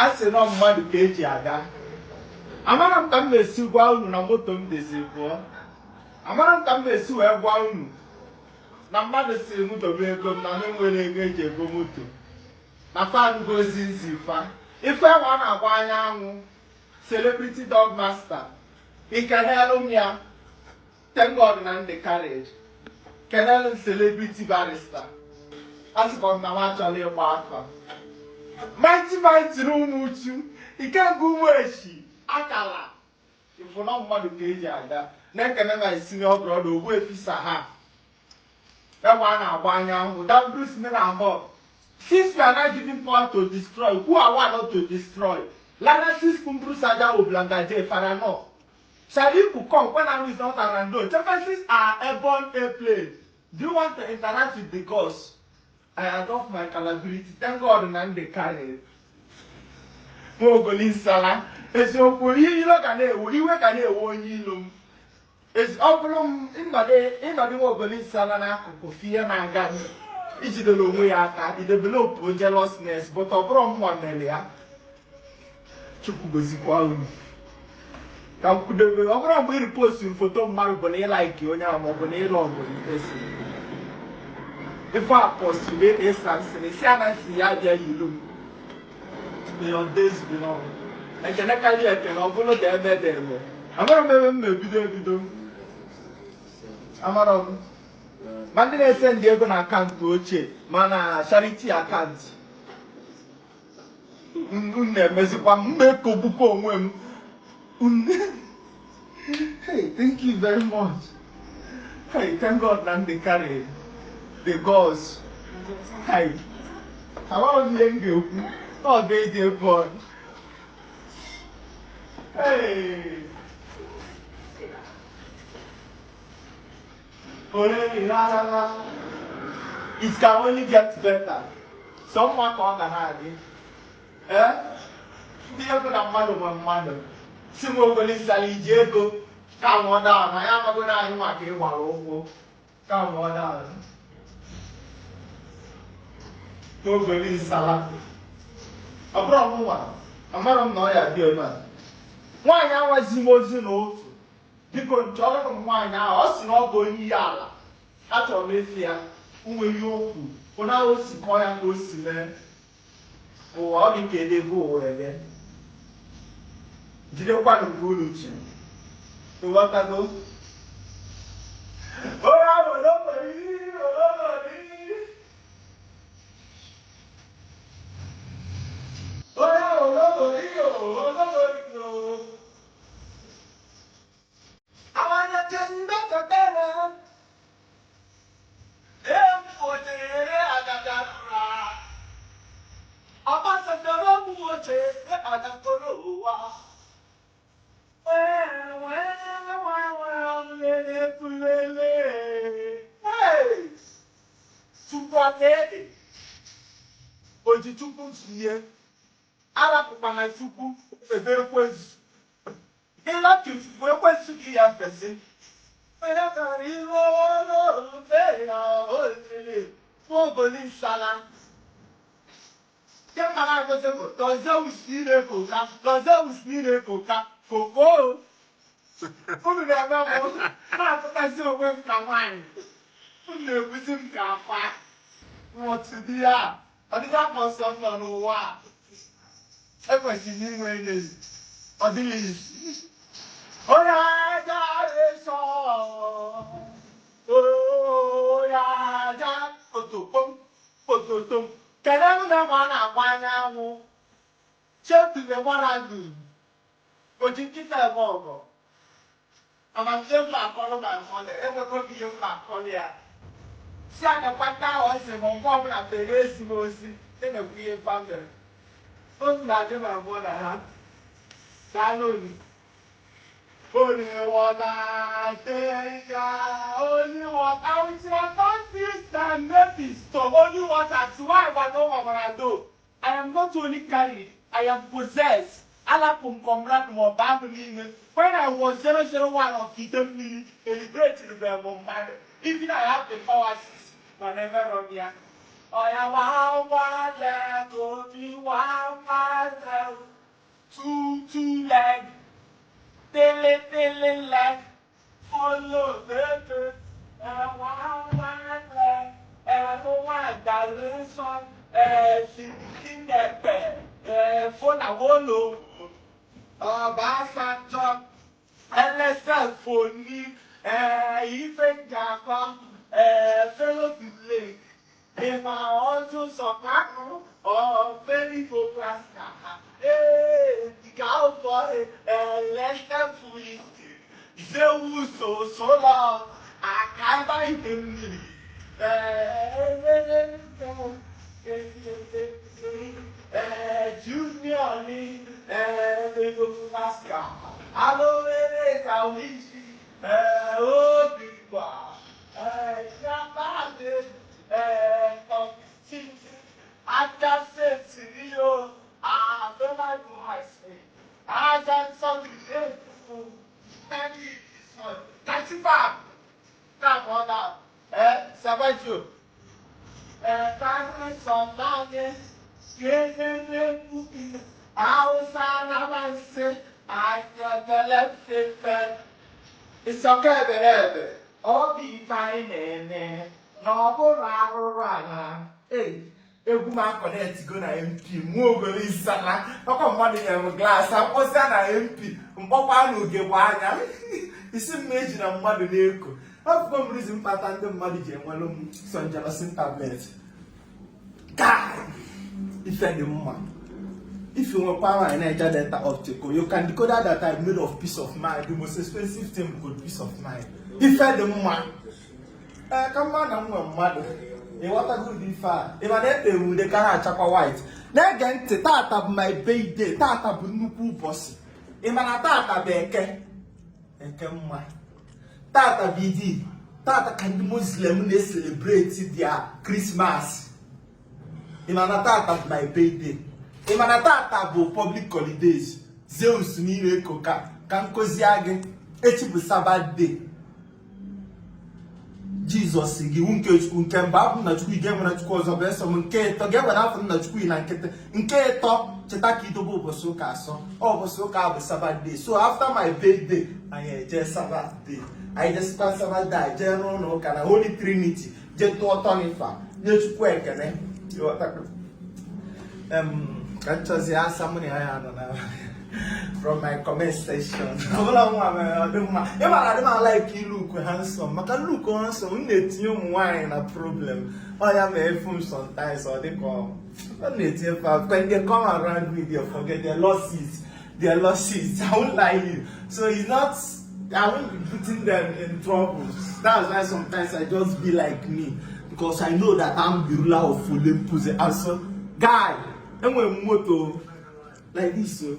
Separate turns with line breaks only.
A sị na mmadụ ka eji aga. Amara m ka m na-esi gwa unu na moto m dịzi pụọ. Amara m ka m na-esi wee gwa unu na mmadụ si m dobe ego m na m enwere ego eji ego moto na fan gozi nzi fa ife enwe a na-agba anyanwụ. Celebrity dog master, ikenelu m ya. Thank God na ndị carriage kenelu m. Celebrity barrister, asịkwa m na m achọrọ ịgba afa. Mighty mighty na ụmụ uchu ikenga ụmụ echi akala ịfụna mmadụ ka eji aga. Na-ekene my senior brother Ogbuefi Saha, ebe a na-agba anyanwụ. That Bruce na since we are not giving power to destroy, who are we not to destroy? Lanasis Kumbru Saja Oblangaje Farano Shariku come when I is not around. Chafesis are airborne airplane. Do you want to interact with the gods? I adopt my capability. Thank God na ndị carry Nwogoli nsala. Eziokwu, ihe ilo ga na-ewe iwe, ga na-ewe onye ilo m. Ọ bụrụ m ịnọdụ Nwogoli nsala n'akụkụ fie na-aga ijidere onwe ya aka, i develop jealousness, but ọ bụrụ mụnwa mere ya. Chukwu gozikwa unu. Ka m kwudebe, ọ bụrụ mgbe ị riposturu foto mmadụ bụ na ị like onye ahụ maọbụ na ịlọ ọgụ esi ife apostle ịsa nsị si ana nsị ya bịa yilu m. May your days be long. Ekene karịa ekene, ọ bụrụ da eme da eme. Amara m ebe m na-ebido ebido. Amara m ma ndị na-ese ndị ego na account ochie, ma na charity account m na-emezikwa m na-ekogbukwa onwe m. Hey, thank you very much. Hey, thank God na ndị carry the gods. Hey, amaghị m ihe m ga-ekwu. Ọ ga-eji bọọlụ. Hey. Onye la la la. It can only get better. Sọ mma ka ọ ga na-adị. Ee? Ndị ego na mmadụ nwe mmadụ. Si m ogoli nsala iji ego ka mụọ down na ya amago na anyị maka ịgbara ụkwụ. Ka mụọ down. N'ogoli nsala. Ọ bụrụ ọmụnwa, amarọ m na ọ ya dị ebe a. Nwaanyị awazi m ozi n'otu. Biko, nchọrọ m nwaanyị ahụ, ọ sị na ọ bụ onye ihe ala. Achọrọ m efi ya, nwe ihe okwu. Ụna o si kọọ ya ka o si mee. Ụwa ọ dị ka edebe ụwa ebe. Jidekwanụ nke unu chi. Ịghọtago? Onye ahụ n'okporo olololi. Onye ahụ n'okporo olololi. Àwọn ndọkọtara empotere agagarura Ọbásanjọ́ mú oche agakoro ụwa. Wee wee wee wee lele kulele. Hey! Chukwu aka ede. Oji Chukwu tinye. Arapụkwana Chukwu ebe ekwensu. Ịlapụ Chukwu, ekwensu gị ya fesi. Onye kara ihu n'ofe ya osiri. Fogoli nsala. Nke mma na-agụsị bụ gọzie usire koka, gọzie usire koka, koko. Unu na-eme m na-atụtasị onwe m ka nwaanyị. Unu na-ebuzi m ka akwa. Otu dị ya, ọ dịghị afọ nsọ m nọ n'ụwa a. Ekwesịrị m inwe energy. Ọ dịghị isi. Onye aja esọ. Onye aja otokpom ototom. Kedu ebe na a na-agba anyanwụ? Chetule gbara ndụ. Oji nkịta eme ọgọ. Amamihe mma akọrọ ma mmadụ enwego m ihe mma akọrọ ya. Si agakwata ahụ ọ sị m mgbe ọbụla mere ezi m ozi na-emekwa ihe mfa mere. Otu na-adị m abụọ na ha. Daalụ. Holy water, take holy water, with your this and make it stop. Holy water, to why I know what do. I am not only carried, I am possessed. Alapụ m comrade ma ọ bụ abụ n'ime. When I was 001 of Idemmili, deliberate m mmadụ. Even I have the power, mana emerọ m ya. Ọya wá wálẹ̀ omi wá wálẹ̀. Two two leg, tele tele leg, follow the one one leg, one direction, fọnàwọlò Ọbásanjọ́ ẹlẹ́sẹ̀ fòní ìfẹ̀jàkọ fẹlọ́tìlẹ̀ ìmọ̀ ọdún sọ̀kánú ọ̀fẹ́rìfọ̀pàṣà ìkà ọ̀fọ̀ ẹlẹ́sẹ̀ fúyìtì zewusosola àkàbà ìdèmìrì junior ní ẹ̀ẹ́dẹ́gbẹ̀fúnásíkà alówéré kàwíṣì òbígbà ṣàbàdé kọ̀fìtì ajásẹ̀tì yóò àbẹ́láìbùhàṣẹ́ ajásọ̀tì ẹ̀fún ẹ̀mí ìsọ̀tì 35 káàmọ́nà ẹ̀ sàbájò ẹ̀ sọ̀máyé Hausa na-amasị anyọtẹlẹfẹfẹ ịsọka ebere ebe ọ bụ ife anyị na-eme na ọ bụrụ arụrụ ala. Ee, egwu m akọnetigo na MP mụ ogolo isala ọkwa mmadụ nyere m glass akpọsịa na MP mkpọkwa na ugegbe anya isi m eji na mmadụ na-eko ọfụkọ m reason mkpata ndị mmadụ ji enwelu m sonjelosin tablet. Guy, ife dị mma. If you want power in Niger Delta optical, you can decode that data made of peace of mind. The most expensive thing with peace of mind. Ife dị mma. Ee, ka mma na nwe mmadụ. Ịghọtago ụdị ife a? Ị ma na ete ude ka na-achakwa white. Na-ege ntị, tata bụ my birthday, tata bụ nnukwu ụbọchị. Ị ma na tata bụ Eke. Eke mma. Tata bụ Idi. Tata ka ndị Muslim na-celebrate their Christmas. Ị ma na tata bụ my birthday. Ị ma na tata bụ public holidays. Zeus niile eko ka nkụzi gị. Echi bụ Sabbath day. Jizọs gị iwu nke Chukwu nke mbụ abụ na Chukwu ị ga-enwere Chukwu ọzọ bụ eso m. Nke ịtọ ga-ewere afọ nna Chukwu na nkịtị. Nke ịtọ, cheta ka idobe ụbọchị ụka asọ. Ọ ụbọchị ụka bụ Sabbath day. So after my birthday, anyị eje Sabbath day. Anyị jesikwa Sabbath day, anyị jee n'ụlọ ụka na Holy Trinity, jee tụọ tọnifa nye Chukwu ekene. Ka m chọzie asa mụ na ya nọ na from my comment section. Ọbụla nwa mere ọ dị mma. Ị mara adị m a-like look handsome, maka look handsome m na-etinye ụmụ nwaanyị na problem. Ọ ya ma efu m sometimes, ọ dị ka ọ na-etinye fa. When they come around me, they forget their losses, their losses. I won't lie you. So it's not, I won't be putting them in trouble. That's why sometimes I just be like me, because I know that I'm the ruler of Olympus. And so, guy, enwere m moto like this o.